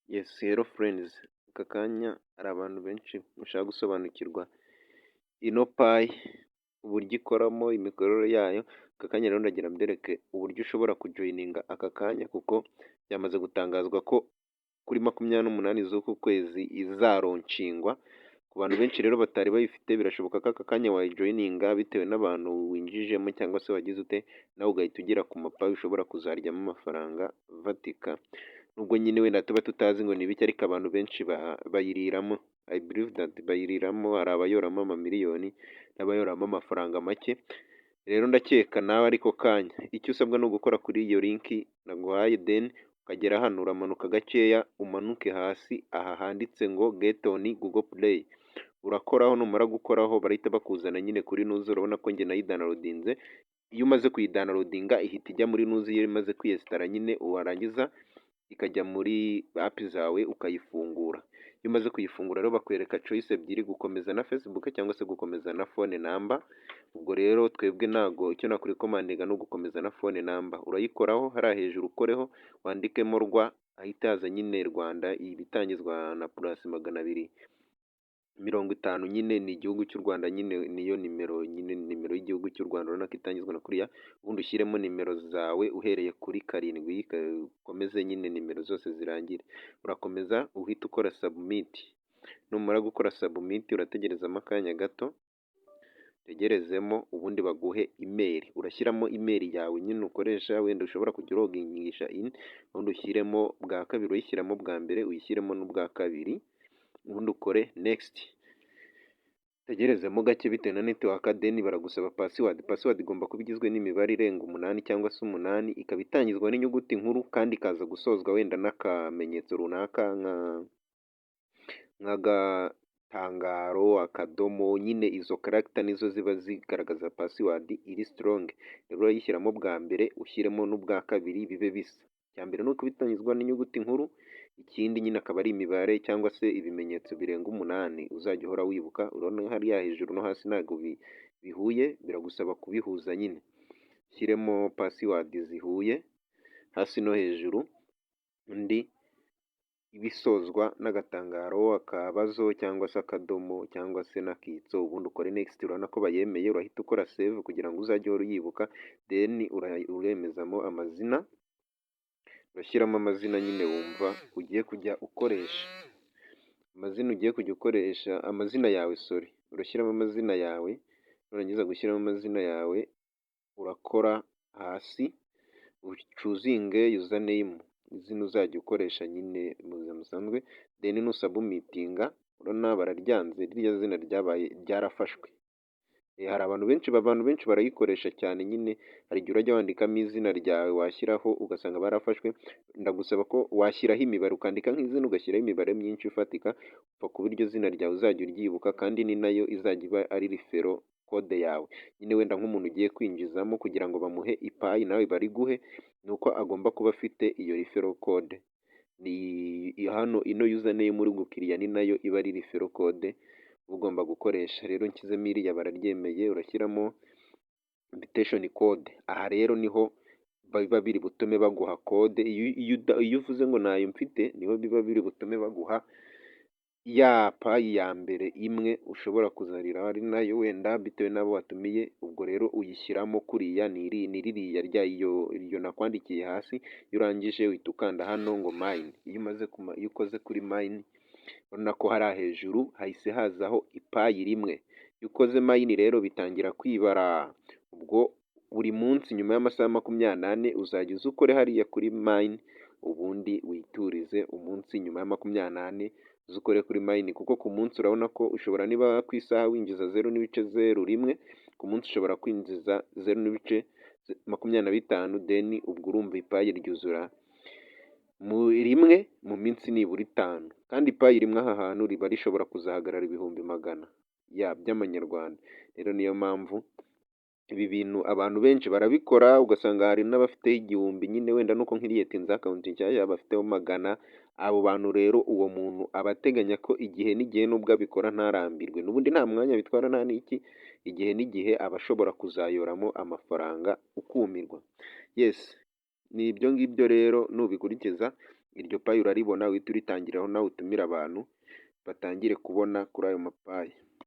Yes, hello friends, aka kanya hari abantu benshi mushaka gusobanukirwa ino Pi uburyo ikoramo, imikorere yayo. Aka kanya rero ndagira mbereke uburyo ushobora kujoininga aka kanya, kuko byamaze gutangazwa ko kuri 28 z'uku kwezi izalaunchingwa. Ku bantu benshi rero batari bayifite, birashoboka ko aka kanya wayijoininga bitewe n'abantu winjijemo cyangwa se wagize ute, nawe ugahita ugera ku ma Pi ushobora kuzaryamo amafaranga afatika. Nubwo nyine wenda tuba tutazi ngo ni ibiki, ariko abantu benshi bayiriramo. I believe that bayiriramo, hari abayoramo amamiliyoni n'abayoramo amafaranga make. Rero ndakeka nawe ariko kanya icyo usabwa ni ugukora kuri iyo link naguhaye, then ukagera hano, uramanuka gakeya, umanuke hasi aha handitse ngo "Get on Google Play". Urakoraho, numara gukoraho barahita bakuzana nyine kuri nuzi. Urabona ko njye nayidownloadinze. Iyo umaze kuyidownloadinga ihita ijya muri nuzi, iyo imaze kwiyinstalla nyine, warangiza ikajya muri app zawe ukayifungura. Iyo umaze kuyifungura rero bakwereka choice ebyiri: gukomeza na Facebook cyangwa se gukomeza na phone number. Ubwo rero twebwe ntago icyo nakurecommendinga ni ugukomeza na phone number. Urayikoraho hariya hejuru, ukoreho wandikemo rwa, ahita haza nyine Rwanda, ibitangizwa na +250, nyine ni igihugu cy'u Rwanda, nyine niyo nimero, nyine nimero y'igihugu cy'u Rwanda, urabona ko itangizwa na kuriya. Ubundi ushyiremo nimero zawe uhereye kuri 7, ukomeze nyine nimero zose zirangire. Urakomeza uhita ukora submit. Numara gukora submit urategerezamo akanya gato, utegerezemo, ubundi baguhe email. Urashyiramo email yawe nyine ukoresha, wenda ushobora kujya ulogingisha in, ubundi ushyiremo bwa kabiri, uyishyiramo bwa mbere, uyishyiremo n'ubwa kabiri, ubundi ukore next. Utegerezemo gake bitewe na network, then baragusaba password. Password igomba kuba igizwe n'imibare irenga umunani cyangwa se umunani, ikaba itangizwa n'inyuguti nkuru kandi ikaza gusozwa wenda n'akamenyetso runaka nk'agatangaro, akadomo, nyine izo character nizo ziba zigaragaza password iri strong. Rero urayishyiramo bwa mbere, ushyiremo n'ubwa kabiri bibe bisa. Icya mbere ni uko bitangizwa n'inyuguti nkuru, ikindi nyine akaba ari imibare cyangwa se ibimenyetso birenga umunani uzajya uhora wibuka. Urabona hariya hejuru no hasi ntabwo bihuye, biragusaba kubihuza nyine. Ushyiremo password zihuye hasi no hejuru, undi ibisozwa n'agatangaro, akabazo cyangwa se akadomo cyangwa se n'akitso, ubundi ukore next. Urabona ko bayemeye, urahita ukora save kugira ngo uzajye uhora uyibuka, then uremezamo amazina, urashyiramo amazina nyine wumva ugiye kujya ukoresha. Amazina ugiye kujya ukoresha, amazina yawe, sorry, urashyiramo amazina yawe, nurangiza gushyiramo amazina yawe urakora hasi uchoosinge username, izina uzajya ukoresha nyine mu buzima busanzwe, then nusubmittinga urabona bararyanze, ririya zina ryabaye ryarafashwe. Hari abantu benshi barayikoresha cyane nyine, hari igihe urajya wandikamo izina ryawe, washyiraho ugasanga barafashwe. Ndagusaba ko washyiraho imibare, ukandika nk'izina ugashyiraho imibare myinshi ifatika, upfa kuba iryo zina ryawe uzajya uryibuka, kandi ni nayo izajya iba ari referral code yawe. Nyine wenda nk'umuntu ugiye kwinjizamo kugira ngo bamuhe i Pi nawe bariguhe, ni uko agomba kuba afite iyo referral code. Ni hano ino username uri gucreate ni nayo iba ari referral code ugomba gukoresha. Rero nshyizemo iriya bararyemeye, urashyiramo invitation code. Aha rero niho biba biri butume baguha code. Iyo uvuze ngo ntayo mfite, niho biba biri butume baguha ya Pi ya mbere imwe ushobora kuzariraho, ari nayo wenda bitewe n'abo watumiye. Ubwo rero uyishyiramo kuriya, ni ririya iryo nakwandikiye hasi. Iyo urangije uhita ukanda hano ngo "mine". Iyo umaze, iyo ukoze kuri mine, urabona ko hariya hejuru hahise hazaho i Pi rimwe. Iyo ukoze mine rero bitangira kwibara. Ubwo buri munsi nyuma y'amasaha 24 uzajya uza ukore hariya kuri mine, ubundi witurize umunsi. Nyuma ya 24 uze ukore kuri mine, kuko ku munsi urabona ko ushobora, niba ku isaha winjiza 0.01, ku munsi ushobora kwinjiza 0.25. Then ubwo urumva i Pi ryuzura mu rimwe mu minsi nibura 5, kandi i Pi rimwe aha hantu riba rishobora kuzahagarara ibihumbi magana ya by'amanyarwanda. Rero niyo mpamvu ibi bintu abantu benshi barabikora, ugasanga hari n'abafiteho 1000 nyine, wenda nuko ncreatinze account nshyashya, bafiteho magana. Abo bantu rero, uwo muntu aba ateganya ko igihe n'igihe, nubwo abikora ntarambirwe, n'ubundi nta mwanya bitwara nta n'iki, igihe n'igihe aba ashobora kuzayoramo amafaranga ukumirwa. Yes, ni ibyo ngibyo rero nubikurikiza. Iryo Pi uraribona, uhite uritangiraho nawe utumire abantu batangire kubona kuri ayo ma Pi.